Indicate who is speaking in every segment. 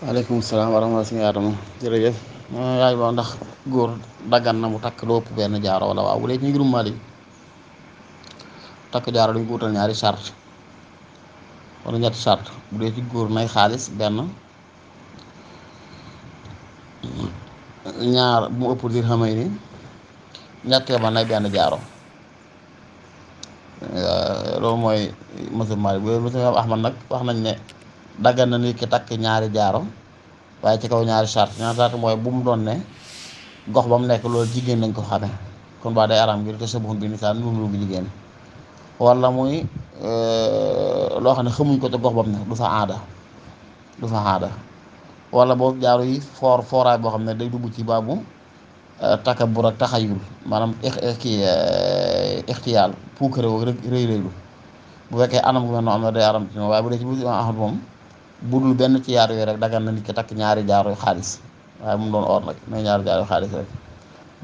Speaker 1: waaleykum salaam wa rahmatulah sëñ Adama jërëjëf. yaay boo ndax góor daggan na mu takk lu ëpp benn jaaro wala waaw bu dee ci ngirum Maalik takk jaaro dañ ko wutal ñaari charte wala ñetti charte. bu dee ci góor nay xaalis benn, ñaar bu mu ëpp dir xamay ni, ñettee ba nay benn jaaro. loolu mooy mësab Maalik. bu dee mësab Ahmad nag wax nañ ne daggan na nit ki takk ñaari jaaro waaye ci kaw ñaari charte mooy bu mu doon ne gox ba mu nekk loolu jigéen lañ ko xame kon baa day araam ngir te sabuxun bi nisaan nuru bu jigéen, wala muy loo xam ne xamuñ ko te gox ba mu nekk du fa aada wala boobu jaaro yi fooraay boo xam ne day dugg ci baabu takabur ak taxayul, maanaam ixtiyaal puukare woo rëy rëylu. bu fekkee anam gu mel noonu am na day aram ci moom, waaye bu dee ci bu ahmad moom budul benn ci yaar yooyu rek dagan na nit ki takk ñaari jaaro yu xaalis, waaye mu doon or nag nay ñaari jaaro yu xaalis rek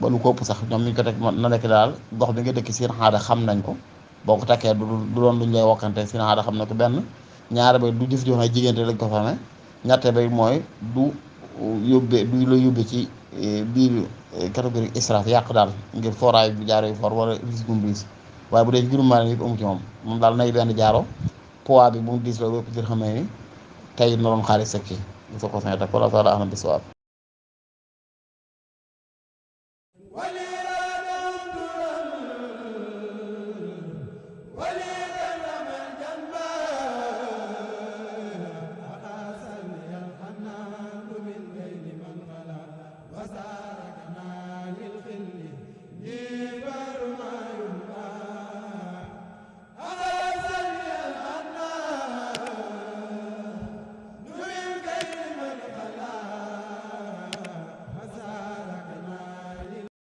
Speaker 1: ba lu ko ëpp sax ñoom ñu ko teg na nekk daal gox bi nga dëkk seen aada xam nañ ko. boo ko takkee du doon luñ lay wokkante seen aada xam na ko benn. ñaari bay du jëf jox jigéen te lañ ko fame. ñette bay mooy du du la yóbbee ci biir catégorie israf yàq daal ngir fooraay bu jaaro yu for wala risque bu riis. waaye bu dee ci juróom-maane yëpp amu ci moom daal nay benn jaaro poids bi bu mu diis la wépp dir xamee ni tey na doon xaalis sekki bu sa ko sañ tak wala taala ahna bi sawaab